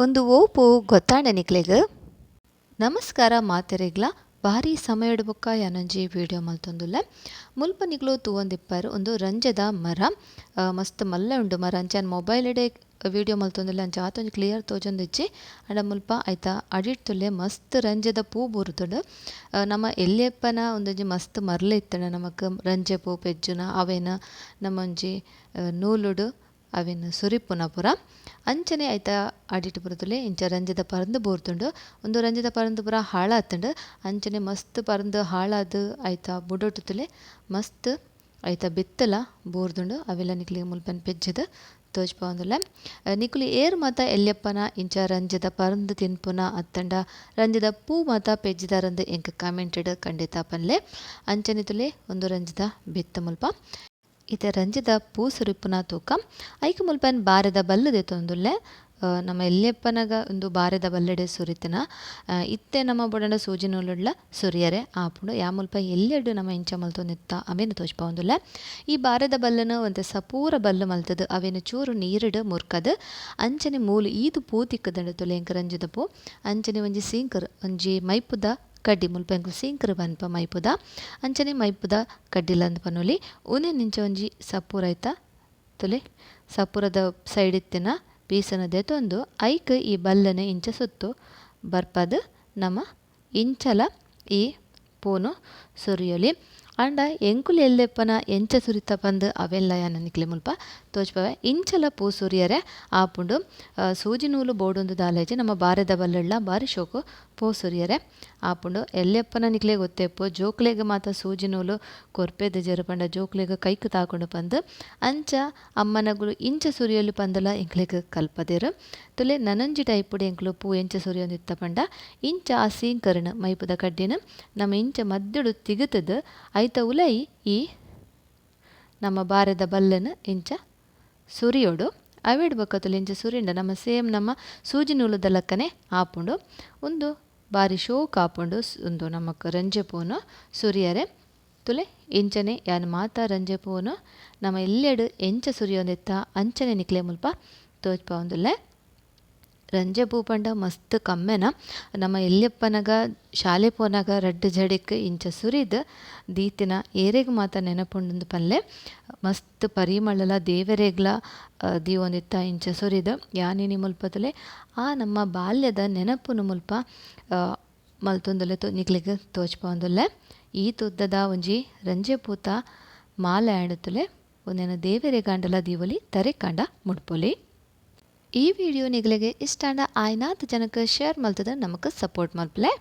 ಉಂದು ಒವು ಪೂ ಗೊತ್ತಾಂಡ ನಿಕ್ಲೆಗ್? ನಮಸ್ಕಾರ ಮಾತೆರೆಗ್ಲಾ. ಬಾರಿ ಸಮಯಡ್ ಬೊಕ್ಕ ಯಾನೊಂಜಿ ವಿಡಿಯೋ ಮಲ್ತೊಂದುಲ್ಲೆ. ಮುಲ್ಪ ನಿಕ್ಲು ತೂವೊಂದಿಪ್ಪರ್ ಉಂದು ರಂಜೆದ ಮರ. ಮಸ್ತ್ ಮಲ್ಲ ಉಂಡು ಮರ. ಅಂಚ ಮೊಬೈಲ್ ಡೇ ವಿಡಿಯೋ ಮಲ್ತೊಂದುಲ್ಲೆ ಅಂಚ ಆತೊಂಜಿ ಕ್ಲಿಯರ್ ತೋಜೊಂದಿಜ್ಜಿ. ಆಂಡ ಮುಲ್ಪ ಐತ ಅಡಿಟ್ ತೂಲೆ ಮಸ್ತ್ ರಂಜೆದ ಪೂ ಬೂರ್ದುಂಡು. ನಮ ಎಲ್ಯಪ್ಪನ ಉಂದೊಂಜಿ ಮಸ್ತ್ ಮರ್ಲ್ ಇತ್ತ್ಂಡ ನಮಕ್ ರಂಜೆ ಪೂ ಪೆಜ್ಜುನ ಅವೆನ್ ನಮೊಂಜಿ ನೂಲುಡು ಅವೆನ್ ಸುರಿಪುನ ಪೂರ. ಅಂಚನೆ ಐತ ಅಡಿಟ್ ಪೂರ ತೂಲೆ ಇಂಚ ರಂಜೆದ ಪರ್ಂದ್ ಬೂರ್ದುಂಡು. ಉಂದು ರಂಜೆದ ಪರ್ಂದ್ ಪೂರ ಹಾಳಾತ್ಂಡ್. ಅಂಚನೆ ಮಸ್ತ್ ಪರ್ಂದ್ ಹಾಳಾದ್ ಐತ ಬುಡೊಟು ತೂಲೆ ಮಸ್ತ್ ಐತ ಬಿತ್ತ್ಲ ಬೂರ್ದುಂಡು. ಅವೆಲ ನಿಕ್ಲೆಗ್ ಮುಲ್ಪನ್ ಪೆಜ್ಜಿದ್ ತೋಜ್ಪಾವೊಂದುಲ್ಲೆ. ನಿಕುಲು ಏರ್ ಮಾತ ಎಲ್ಯಪ್ಪನ ಇಂಚ ರಂಜೆದ ಪರ್ಂದ್ ತಿನ್ಪುನ ಅತ್ತಂಡ ರಂಜೆದ ಪೂ ಮಾತ ಪೆಜ್ಜಿದಾರಂದ್ ಎಂಕ್ ಕಮೆಂಟ್ ಡ್ ಖಂಡಿತ ಪನ್ಲೆ. ಅಂಚನೆ ತೂಲೆ ಉಂದು ರಂಜೆದ ಬಿತ್ತ್ ಮುಲ್ಪ. ಇತ್ತೆ ರಂಜೆದ ಪೂ ಸುರಿಪುನ ತೂಕ. ಐಕ್ ಮುಲ್ಪ ಯಾನ್ ಬಾರೆದ ಬಲ್ಲ್ ದೆತೊಂದುಲ್ಲೆ. ನಮ ಎಲ್ಯಪ್ಪನಗ ಉಂದು ಬಾರೆದ ಬಲ್ಲುಡೆ ಸುರಿತುನ. ಇತ್ತೆ ನಮ ಬೋಡಾಂಡ ಸೂಜಿ ನೂಲುಡ್ಲ ಸುರಿಯರೆ ಆಪುಂಡು. ಯಾ ಮುಲ್ಪ ಎಲ್ಯಡ್ ನಮ ಇಂಚ ಮಲ್ತೊಂದಿತ್ತ ಅವೆನ್ ತೋಜ್ಪಾವೊಂದುಲ್ಲೆ. ಈ ಬಾರೆದ ಬಲ್ಲುನು ಒಂತೆ ಸಪೂರ ಬಲ್ಲ್ ಮಲ್ತುದು ಅವೆನ್ ಚೂರು ನೀರುಡು ಮುರ್ಕದ್ ಅಂಚನೆ ಮೂಲು ಈತ್ ಪೂ ತಿಕ್ಕುದುಂಡು ತೂಲೆ ಎಂಕ್ ರಂಜೆದ ಪೂ. ಅಂಚನೆ ಒಂಜಿ ಸೀಂಕರ್ ಒಂಜಿ ಮೈಪುದ ಕಡ್ಡಿ ಮುಲ್ಪ ಎಂಕುಲು ಸೀಂಕರ್ ಪನ್ಪ ಮೈಪುದ. ಅಂಚನೆ ಮೈಪುದ ಕಡ್ಡಿಲಂದ್ ಪನೊಲಿ. ಉಂದೆನ್ ಇಂಚ ಒಂಜಿ ಸಪೂರ ಐತ ತೂಲೆ ಸಪೂರದ ಸೈಡ್ ಇತ್ತಿನ ಪೀಸನ್ ದೆತೊಂದು ಐಕ್ ಈ ಬಲ್ಲನ್ ಇಂಚ ಸುತ್ತು ಬರ್ಪದ್ ನಮ ಇಂಚಲ ಈ ಪೂನು ಸುರಿಯೊಲಿ. ಆಂಡ ಎಂಕುಲು ಎಲ್ಯಪ್ಪನ ಎಂಚ ಸುರಿತ ಪಂದ್ ಅವೆನ್ಲ ಯಾನ್ ನಿಕ್ಲೆ ಮುಲ್ಪ ತೋಜ್ಪಾವೆ. ಇಂಚಲ ಪೂ ಸುರಿಯರೆ ಆಪುಂಡು. ಸೂಜಿ ನೂಲು ಬೋಡುಂದು ದಾಲ ಇಜ್ಜಿ. ನಮ್ಮ ಬಾರೆದ ಬಲ್ಲುಡ್ಲ ಬಾರಿ ಶೋಕು ಪೂ ಸುರಿಯರೆ ಆಪುಂಡು. ಎಲ್ಯಪ್ಪನ ನಿಕ್ಲೆ ಗೊತ್ತೇಪ್ಪು ಜೋಕ್ಲೆಗ್ ಮಾತ ಸೂಜಿ ನೂಲು ಕೊರ್ಪೆದಿಜೆರ್ ಪಂಡ ಜೋಕ್ಲೆಗ್ ಕೈಕ್ ತಾಗುಂಡು ಪಂದ್. ಅಂಚ ಅಮ್ಮನಗುಲು ಇಂಚ ಸುರಿಯೊಲಿ ಪಂದಲ ಎಂಕ್ಲೆಗ್ ಕಲ್ಪದೆರ್. ತುಲೆ ನನೊಂಜಿ ಟೈಪುಡು ಎಂಕುಲು ಪೂ ಎಂಚ ಸುರಿಯೊಂದಿತ್ತ ಪಂಡ ಇಂಚ ಆ ಸೀಂಕರ್ನ್ ಮೈಪುದ ಕಡ್ಡಿನ್ ನಮ ಇಂಚ ಮದ್ಯೊಡು ತಿಗತ್ದ್ ಐತ ಉಲಯಿ ಈ ನಮ್ಮ ಬಾರೆದ ಬಲ್ಲನ್ ಇಂಚ ಸುರಿಯೊಡು. ಅವೆಡ್ ಬೊಕ್ಕ ತುಲೆ ಇಂಚ ಸುರಿಂಡ ನಮ್ಮ ಸೇಮ್ ನಮ್ಮ ಸೂಜಿ ನೂಲುದ ಲಕ್ಕನೆ ಆಪುಂಡು. ಉಂದು ಬಾರಿ ಶೋಕ್ ಆಪುಂಡು. ಉಂದು ನಮಕ್ ರಂಜೆ ಪೂನು ಸುರಿಯರೆ. ತುಲೆ ಇಂಚನೆ ಯಾನ್ ಮಾತ ರಂಜೆ ಪೂನು ನಮ ಎಲ್ಯಡ್ ಎಂಚ ಸುರಿಯೊಂದಿತ್ತ ಅಂಚನೆ ನಿಕ್ಲೆ ಮುಲ್ಪ ತೋಜ್ಪಾವೊಂದುಲ್ಲೆ. ರಂಜೆ ಪೂ ಪಂಡ ಮಸ್ತ್ ಕಮ್ಮೆನ. ನಮ ಎಲ್ಯಪ್ಪನಗ ಶಾಲೆ ಪೋನಾಗ ರಡ್ಡ್ ಜಡೆಕ್ ಇಂಚ ಸುರಿದ್ ದೀತಿನ ಏರೆಗ್ ಮಾತ ನೆನಪುಂಡುಂದು ಪನ್ಲೆ. ಮಸ್ತ್ ಪರಿಮಳಲ ದೇವೆರೆಗ್ಲ ದೀವೊಂದಿತ್ತ ಇಂಚ ಸುರಿದ್. ಯಾನ್ ಇನಿ ಮುಲ್ಪ ತೂಲೆ ಆ ನಮ್ಮ ಬಾಲ್ಯದ ನೆನಪುನು ಮುಲ್ಪ ಮಲ್ತೊಂದುಲ್ಲೆ ನಿಕ್ಲೆಗ್ ತೋಜ್ಪಾವೊಂದುಲ್ಲೆ. ಈ ತುದ್ದದ ಒಂಜಿ ರಂಜೆ ಪೂತ ಮಾಲೆ ಆಂಡ್ ತೂಲೆ. ಉಂದೆನ್ ದೇವೆರೆಗಾಂಡಲ ದೀವೊಲಿ ತರೆಕಾಂಡ ಮುಡ್ಪೊಲಿ. ಈ ವಿಡಿಯೋ ನಿಗಲೆಗ್ ಇಷ್ಟ ಆಂಡ ಆಯಿನಾತ್ ಜನಕ್ ಶೇರ್ ಮಲ್ತುದು ನಮಕ್ ಸಪೋರ್ಟ್ ಮಲ್ಪುಲೆ.